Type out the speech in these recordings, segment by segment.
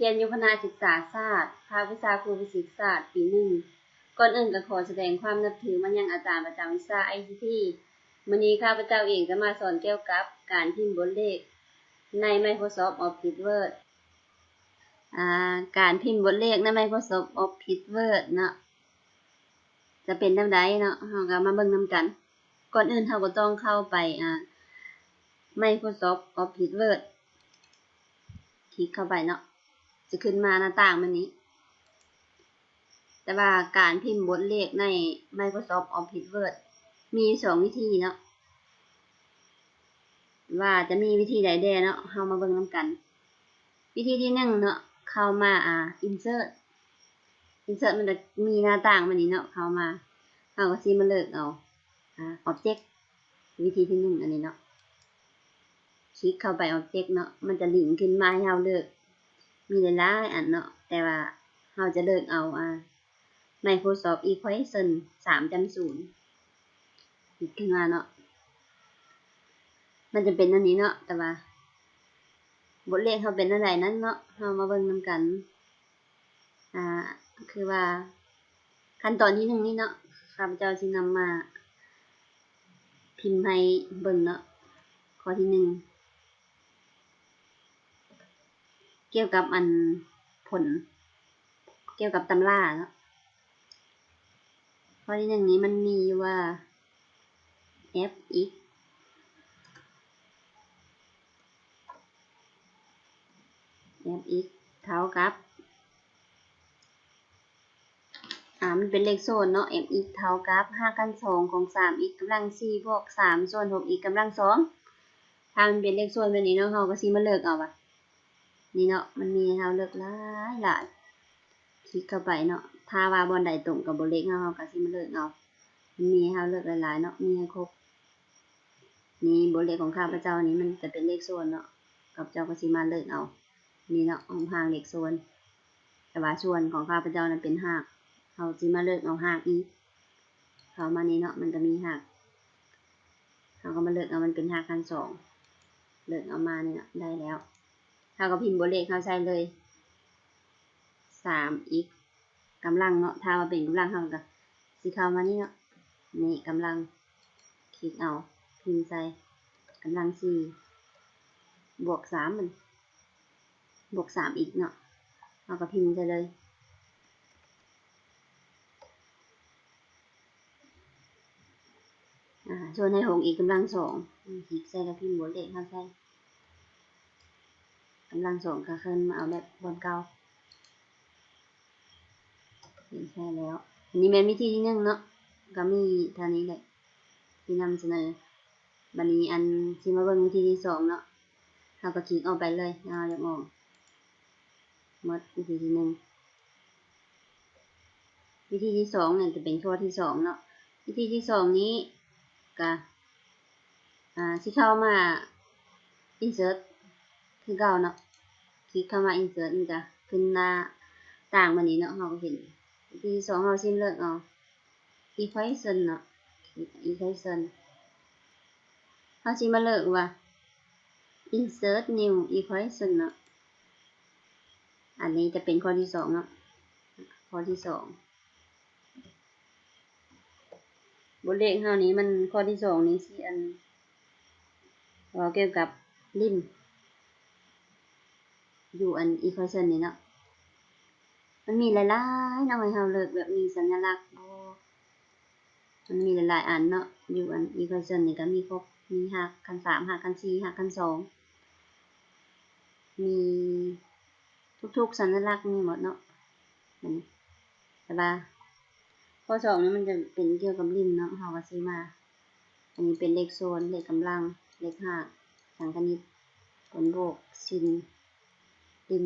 ຮຽນຢູ່ຄະນະສຶກສາສາດ ພາກວິຊາຄູຟີຊິກສາດ ປີໜຶ່ງ. ກ່ອນອື່ນກໍຂໍສະແດງຄວາມນັບຖືມາຍັງອາຈານປະຈຳວິຊາໄອຊີທີ. ມື້ນີ້ຂ້າພະເຈົ້າເອງຈະມາສອນກ່ຽວກັບການພິມບົດເລກໃນ Microsoft Office Word. ອາ ການພິມບົດເລກໃນ Microsoft Office Word ເນາະ ຈະເປັນແນວໃດເນາະ ເຮົາກໍມາເບິ່ງນຳກັນ. ກ່ອນອື່ນເຮົາກໍຕ້ອງເຂົ້າໄປ ອາ Microsoft Office Word ຄລິກເຂົ້າໄປເນາະ ຈະຂຶ້ນມາໜ້າຕ່າງແບບນີ້. ແຕ່ວ່າການພິມບົດເລກໃນ Microsoft Office Word ມີຢູ່ສອງວິທີເນາະ. ວ່າຈະມີວິທີໃດແດ່ເນາະ ເຮົາມາເບິ່ງນຳກັນ. ວິທີທີໜຶ່ງເນາະ ເຂົ້າມາ ອາ Insert Insert ມັນຈະມີໜ້າຕ່າງແບບນີ້ເນາະ ເຂົ້າມາ ເຮົາກໍຊິມາເລືອກເອົາ ອາ Object ວິທີທີໜຶ່ງອັນນີ້ເນາະ ຄລິກເຂົ້າໄປ Object ເນາະ ມັນຈະລິ້ງຂຶ້ນມາໃຫ້ເຮົາເລືອກ ມີຫຼາຍໆອັນເນາະ ແຕ່ວ່າເຮົາຈະເລືອກເອົາ ອາ Microsoft Equation ສາມຈຸດສູນ ຄລິກຂຶ້ນມາເນາະ ມັນຈະເປັນແນວນີ້ເນາະ ແຕ່ວ່າບົດເລກເຮົາເປັນແນວໃດນັ້ນເນາະ ເຮົາມາເບິ່ງນຳກັນ. ອາ ຄືວ່າຂັ້ນຕອນທີໜຶ່ງນີ້ເນາະ ຂ້າພະເຈົ້າຊິນຳມາພິມໃຫ້ເບິ່ງເນາະ. ຂໍ້ທີໜຶ່ງ ກ່ຽວກັບອັນຜົນ ກ່ຽວກັບຕຳລາເນາະ. ຂໍ້ທີໜຶ່ງນີ້ມັນມີຢູ່ວ່າ F X F X ເທົ່າກັບ ອາ ມັນເປັນເລກໂຊນເນາະ F X ເທົ່າກັບຮາກຂັ້ນສອງຂອງສາມ x ກຳລັງສີ່ບວກສາມສ່ວນຫົກ x ກຳລັງສອງ. ຖ້າມັນເປັນເລກໂຊນແບບນີ້ເນາະ ເຮົາກໍຊິມາເລືອກເອົາວ່າ ນີ້ເນາະ ມັນມີໃຫ້ເຮົາເລືອກຫຼາຍໆ ຄລິກເຂົ້າໄປເນາະ. ຖ້າວ່າບ່ອນໃດຕົງກັບບົດເລກເຮົາ ເຮົາກໍຊິມາເລືອກເອົາ ມັນມີໃຫ້ເຮົາເລືອກຫຼາຍໆເນາະ ມີໃຫ້ຄົບ. ນີ້ບົດເລກຂອງຂ້າພະເຈົ້ານີ້ມັນຈະເປັນເລກສ່ວນເນາະ ຂ້າພະເຈົ້າກໍຊິມາເລືອກເອົາ ນີ້ເນາະ ຮູບຮ່າງເລກສ່ວນ ແຕ່ວ່າສ່ວນຂອງຂ້າພະເຈົ້ານັ້ນເປັນຮາກ ເຮົາຊິມາເລືອກເອົາຮາກອີກ. ເຂົ້າມານີ້ເນາະ ມັນກໍມີຮາກ ເຮົາກໍມາເລືອກເອົາມັນເປັນຮາກຂັ້ນສອງ ເລືອກເອົາມານີ້ເນາະ ໄດ້ແລ້ວ ເຮົາກໍພິມບົດເລກເຮົາໃສ່ເລີຍ ສາມ x ກຳລັງເນາະ. ຖ້າວ່າເປັນກຳລັງ ເຮົາກໍຊິເຂົ້າມານີ້ເນາະ ນີ້ກຳລັງ ຄລິກເອົາ ພິມໃສ່ ກຳລັງສີ່ບວກສາມ ມັນບວກສາມ x ເນາະ ເຮົາກໍພິມໃສ່ເລີຍ. ອາ ສ່ວນໃຫ້ຫົກ x ກຳລັງສອງ ຄລິກໃສ່ ແລ້ວພິມບົດເລກເຮົາໃສ່ ກຳລັງສອງ ກໍຄືນມາເອົາແບບບ່ອນເກົ່າ. ເຫັນໃຊ້ແລ້ວ ອັນນີ້ແມ່ນວິທີທີໜຶ່ງເນາະ ກໍມີເທົ່ານີ້ແຫຼະທີ່ນຳສະເໜີ. ບັດນີ້ອັນຊິມາເບິ່ງວິທີທີສອງເນາະ ເຮົາກໍຄລິກອອກໄປເລີຍ ເຮົາຢາກອອກໝົດ ວິທີທີໜຶ່ງ. ວິທີທີສອງນີ້ຈະເປັນຂໍ້ທີສອງເນາະ ວິທີທີສອງນີ້ກະ ອາ ຊິເຂົ້າມາ Insert ຄືເກົ່າເນາະ ຄລິກເຂົ້າມາ Insert ມັນຈະຂຶ້ນໜ້າຕ່າງມານີ້ເນາະ ເຮົາກໍເຫັນ ວິທີທີສອງ ເຮົາຊິເລືອກເອົາ Equation ເນາະ Equation ເຮົາຊິມາເລືອກວ່າ Insert New Equation ເນາະ ອັນນີ້ຈະເປັນຂໍ້ທີສອງເນາະ ຂໍ້ທີສອງ. ບົດເລກເຮົານີ້ມັນ ຂໍ້ທີສອງນີ້ຊິອັນ ເວົ້າກ່ຽວກັບ Lim ຢູ່ອັນ Equation ນີ້ເນາະ ມັນມີຫຼາຍໆເນາະ ໃຫ້ເຮົາເລືອກແບບມີສັນຍະລັກບໍ່ ມັນມີຫຼາຍໆອັນເນາະ ຢູ່ອັນ Equation ນີ້ກໍມີຄົບ ມີຮາກຂັ້ນສາມ ຮາກຂັ້ນສີ່ ຮາກຂັ້ນສອງ ມີທຸກໆສັນຍະລັກມີໝົດເນາະ ແມ່ນ ແຕ່ວ່າ ຂໍ້ສອງນີ້ມັນຈະເປັນກ່ຽວກັບ Lim ເນາະ ເຮົາກໍຊິມາ ອັນນີ້ເປັນເລກສ່ວນ ເລກກຳລັງ ເລກຮາກ ສັງຄະນິດ ຜົນບວກ ຊິນ Lim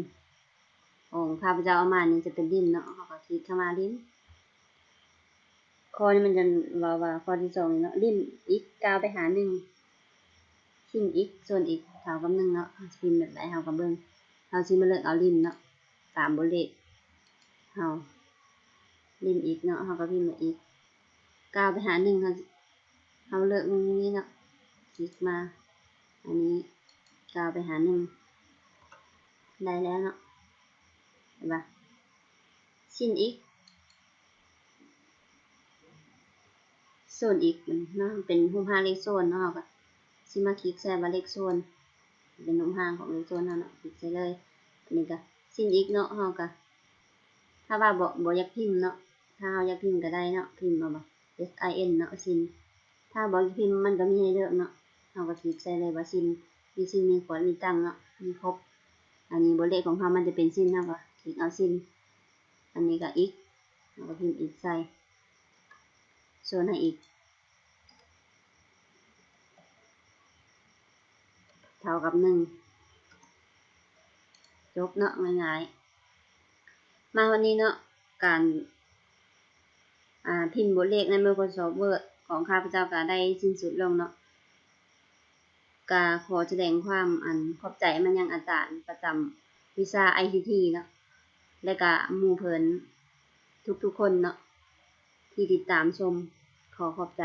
ຂອງຂ້າພະເຈົ້າເອົາມານີ້ຈະເປັນ Lim ເນາະ ເຮົາກໍຄລິກເຂົ້າມາ Lim. ຂໍ້ນີ້ມັນຈະເວົ້າວ່າ ຂໍ້ທີສອງນີ້ເນາະ Lim x ກ້າວໄປຫາໜຶ່ງ Sim x ສ່ວນ x ເທົ່າກັບໜຶ່ງເນາະ ເຮົາຊິພິມແບບໃດເຮົາກໍເບິ່ງ ເຮົາຊິມາເລືອກເອົາ Lim ເນາະ ຕາມບົດເລກເຮົາ Lim x ເນາະ ເຮົາກໍພິມວ່າ x ກ້າວໄປຫາໜຶ່ງ ເຮົາ ເຮົາເລືອກໜຶ່ງນີ້ເນາະ ຄລິກມາ ອັນນີ້ກ້າວໄປຫາໜຶ່ງ ໄດ້ແລ້ວເນາະ ເຫັນບໍ່? ຊິນອີກ ໂຊນອີກເນາະ ເປັນຮູບຮ່າງເລກໂຊນເນາະ ເຮົາກໍຊິມາຄລິກໃສ່ວ່າເລກໂຊນ ເປັນຮູບຮ່າງຂອງເລກໂຊນເຮົາເນາະ ຄລິກໃສ່ເລີຍ. ອັນນີ້ກໍຊິນອີກເນາະ ເຮົາກໍ ຖ້າວ່າບໍ່ ບໍ່ຢາກພິມເນາະ ຖ້າເຮົາຢາກພິມກໍໄດ້ເນາະ ພິມເອົາບໍ່ ເອສໄອເອັນເນາະ ຊິນ. ຖ້າບໍ່ຢາກພິມມັນກໍມີໃຫ້ເລືອກເນາະ ເຮົາກໍຄລິກໃສ່ເລີຍວ່າຊິນ ມີຊິນ ມີຂວດ ມີຕັງເນາະ ມີຄົບ. ອັນນີ້ໂບເລກຂອງເຮົາມັນຈະເປັນຊິນ ເຮົາກໍຄລິກເອົາຊິນ. ອັນນີ້ກໍອີກ ເຮົາກໍພິມອີກໃສ່ ໂຊນໃຫ້ອີກ ເທົ່າກັບໜຶ່ງ ຈົບເນາະ ງ່າຍໆ. ມາຮອດນີ້ເນາະ ການ ອ່າ ພິມບົດເລກໃນ Microsoft Word ຂອງຂ້າພະເຈົ້າກໍໄດ້ສິ້ນສຸດລົງເນາະ. ກໍຂໍສະແດງຄວາມ ອັນ ຂອບໃຈມາຍັງອາຈານປະຈຳວິຊາ ໄອຊີທີ ເນາະ ແລະກະໝູ່ເພື່ອນທຸກໆຄົນເນາະ ທີ່ຕິດຕາມຊົມ. ຂໍຂອບໃຈ.